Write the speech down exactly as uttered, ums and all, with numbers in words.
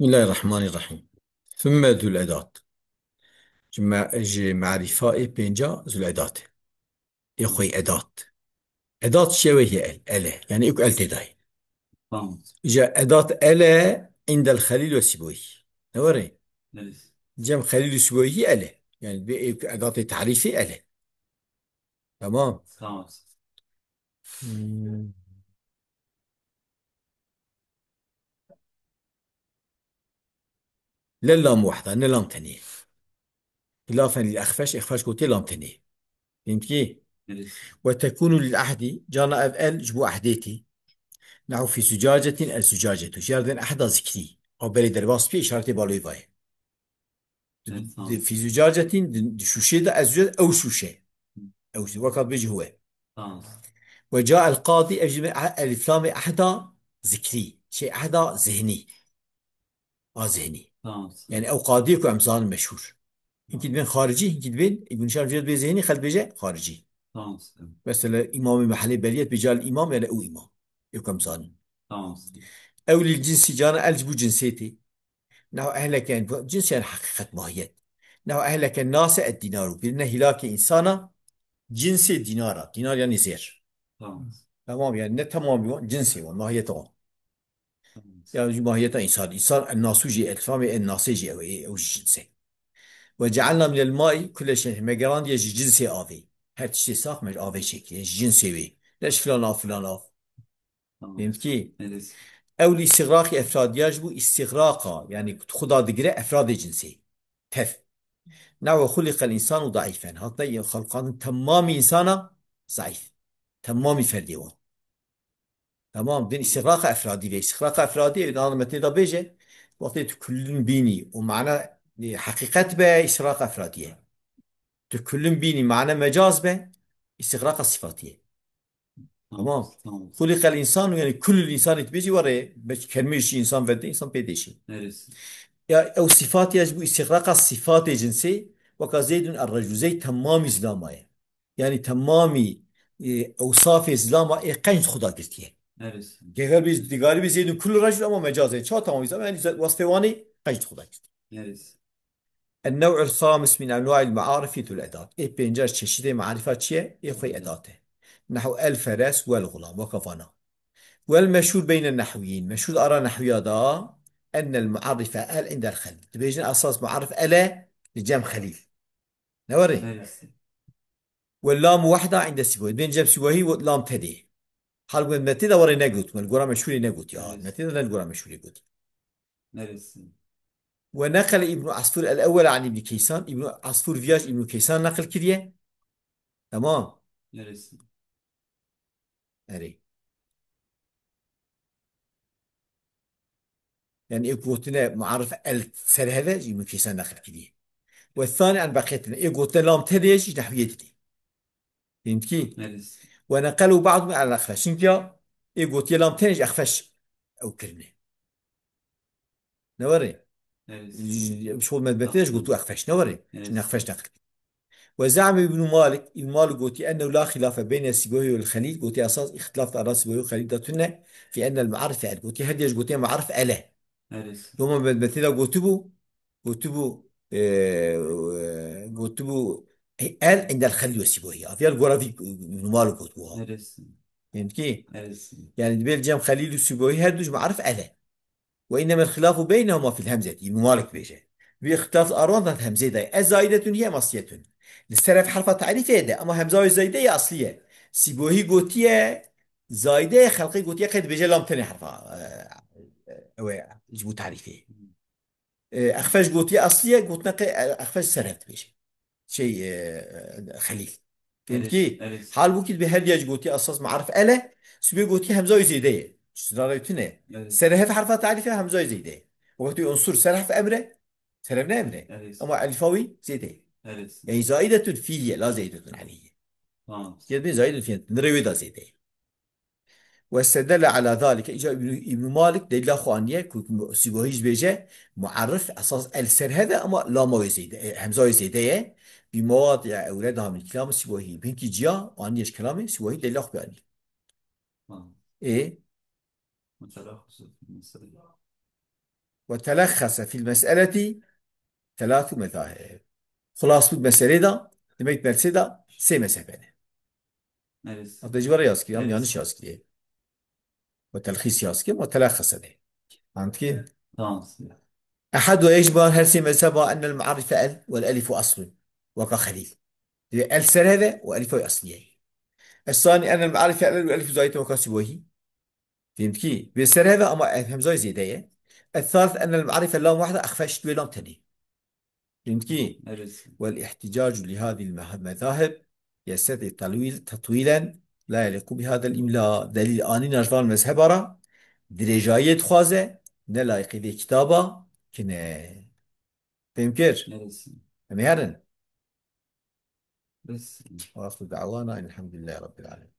Bismillahirrahmanirrahîm. Thumme zul edat. Ji me-, ji merîfa ê pênca zul edat. Ê xwe edat. Edat çi ye wê ye el, el e. Yani êk el tê dayê. Tamam. Îca edat el e indel Xelîl ve Sîboyî. Ne were? Evet. Cem Xelîl û Sîboyî el e. Yani bê êk edatê tarîfî el e. Tamam. Tamam. Hmm. Le lam wahda, ne lam tenê. Hilafen lil Exfeş, Exfeş gotiye lam tenê. Fehmtî? Evet. Ve tekunu lil ahdi, cana ev el ji bo ehdê tê. Nehu fî zucacetin el zucacetu. Jerdin ahda zikrî. Ew berê derbas pê işaretê baloyê vaye. Di, Evet, tamam. di, fî zucacetin, di, di şûşê de ez zucac, ew şûşe. Ew şûşe. Weka bêjî huwe. Tamam. Ve ca el qadî, ev jî me-, elif lamê ahda zikrî. Şey, ahda zihnî. A zihnî. Tamam. Yani ew qadiyê ku em zanin meşhûr. Hinkî dibên xaricî, hinkî dibên, Îbn Hişam jê dibê zihnî, xelk bêje xaricî. Tamam. Mesela îmamê mehelê beliyet bi cal îmam, yani ew îmam. Ê ku em zanin. Tamam. Ew lil cinsî cana el ji bo cinsê tê. Neho ehleke, yani bu cins yani heqîqet, mahiyet. Neho ehleke nase et dînaru. Birine hîlakê însana cinsê dînara. Dînar yani zêr. Tamam. Tamam yani ne tamamî wan, cinsê wan, mahiyeta wan. Tamam. Yani jî mahiyeta însan. Însan en nasu jî, elfamê en nasê jî ew ê, ew jî cinsê. Ve cealna minel maî kule şey, me gerandiye ji cinsê avê. Her tiştê sax me ji avê çêkiriye. Ji cinsê wê. Ne ji filan av, filan av. Tamam. Fehmtî? Evet. Ew li îstîxraqî efradiya ji bo îstîxraqa, yani xuda digire efradê cinsê. Tev. Newe xuliqel însanu daîfen. Hatine xelqandin temamî însana zaîf. Temamî ferdê wan. Tamam, din îstîxraqa efradî ve. Îstîxraqa efradî, nana metnê de bêje. Wextê tu kullin bînî û mana, e, heqîqet be, îstîxraqa efradî ye. Tu kullin bînî, mana mecaz be, îstîxraqa sifatî ye. Tamam. Tamam. Xuliqel însanu, yani kullul însani tu bêjî were, belkî kelmeyê jî însan vede, însan pê dêşî. Neresi? Ya ew sifat ya ji bo îstîxraqa sifatê cinsê, weka Zeydun er-recul, Zeyd temamî zilama ye. Yani temamî, e, ewsafê zilama ê qenc xuda girtiye. Neresi? Geger bî, digarî bî Zeydun kullu recul ama mecaz e. Ça tamamî zilama, yani wasfê wanê qenc xuda girtiye. Neresi? En-nev'ul xamis min enva'il maarifi zul edat. Ê pênca çeşidê marifa çi ye? Ê xwe edat e. Nehu el feres wel xulam, weka vana. Wel meşhur beyne nehwiyyin. Meşhur ara nehwiya da ennel muarife el indel xelîl. Dibêjin esas muarif el e li cem xelîl. Ne were? Evet. Ve lam wahda inde Sîboyî. Bên cem Sîboyî ve lam tedê. Hal wê metê de were negot. Wê li gora meşhurê negot ya. Evet. Metê de ne li gora meşhurê got. Neresi? Ve neqele Îbnu Asfur el-ewwel an Îbni Keysan. Îbnu Asfur viya ji Îbnu Keysan neqil kiriye. Tamam. Neresi? Erê. Yani ê gotine muarif el serheve ji Îbnu Keysan neqil kiriye. Ve thani an beqiyetine. Ê gotine lam tenê ji nehwiyê didî. Fehmtî? Neresi? Ve neqelu ba'd min el Exfeş. Çimkî ya ê gotiye lam tenê ji Exfeş ew kirine. Ne were? Evet. Ji, ji xwe medbetê ji gotu Exfeş. Ne were? Evet. Ji Exfeş neqil. Ve zame Îbn Malik, Îbn Malik gotî, ennehu la xilafe beyne Sîbohî wel Xelîl, gotî esas îxtilaf di ara Sîbohî û Xelîl de tune, fi ennel muarife el. Gotî her diye ji gotiye muarif el e. Evet. Doma medbetê de gotibû, gotibû, e, e, gotibû, e, el indel Xelîl ve Sîbohî. Aviya li gora vî Îbn Malik gotibû ha. Evet. Fehmtî? Evet. Yani dibê li cem Xelîl û Sîbohî her du ji muarif el e. Ve innemel xilafu beynehuma fil hemzeti. Îbn Malik bêje. Vî îxtilaf arwan da hemzê de. Ez zaidetun hiye em asliyetun. Li ser ev herfa tarîfê de, ama hemza wê zeyde ye asliye. Sîbohî gotiye, zayde ye, xelqê gotiye qey dibêje lam tenê herfa, e, e, ew e, ji bo tarîfê. E, Exfeş gotiye asliye, gotine qey, e, Exfeş ser ev dibêje. Şey, e, Xelîl. Evet, Fehmtî? Evet. Halbûkî dibê her diya ji gotiye esas muarif el e, sibê gotiye hemza wê zêde ye. Ji rarewtine. Evet. Serhev herfa tarîfe hemza wê zêde ye. Wextê unsur serhev emre, serhev ne emre. Evet. Ama elifa wî zêde ye. Evet. Yani zaidetun fî ye, la zaidetun aleyhi. Tamam. Yedbê zaidetun fî ye. Nirê wê da zêde ye. Ve sedele ala zalike, îca Îbn, Îbn Malik delîla xwe aniye ku Sîbohî jî bêje, muarif esas el ser heve ama lama wê zêde, e, hemza wê zêde ye. Bi mewadi'a ewreda min kelamî Sîbohî. Bi hinkî ciya aniye ji kelamê Sîbohî delîla xwe aniye. Ha. Ê? Mesela husus, mesela. وتلخص في المسألة ثلاث مذاهب. Xilas bû di meselê de, demek meselê de sê mezheb hene. Evet. Hatta ji we re yaz kiriye, em yanlış yaz kiriye. Ve telxîs yaz kiriye, ve telexese de. Anladın ki? Tamam. أحد ويجمع her sê mezheba أن المعرف ال والألف أصل. Weka Xelîl. Diye el ser heve û elif oy asliye. الثاني أن المعرف ال والألف زائدة وكسر وهي. Fehmkî? Vê ser heve ama ev hemzayê zêde ye. الثالث أن المعرف اللام وحده أخفش دوê lam tenê. Fehmkî? Evet. والاحتجاج لهذه المذاهب يستدعي تلويل-، تطويلا لا يليق بهذا الإملاء. Delîl anîna ji van mezheba re dirêjayiyê dixwaze, ne layiqî vê kitaba kine. Fehmkir? Evet. Em ê herin. Bes. وآخر دعوانا أن الحمد لله رب العالمين.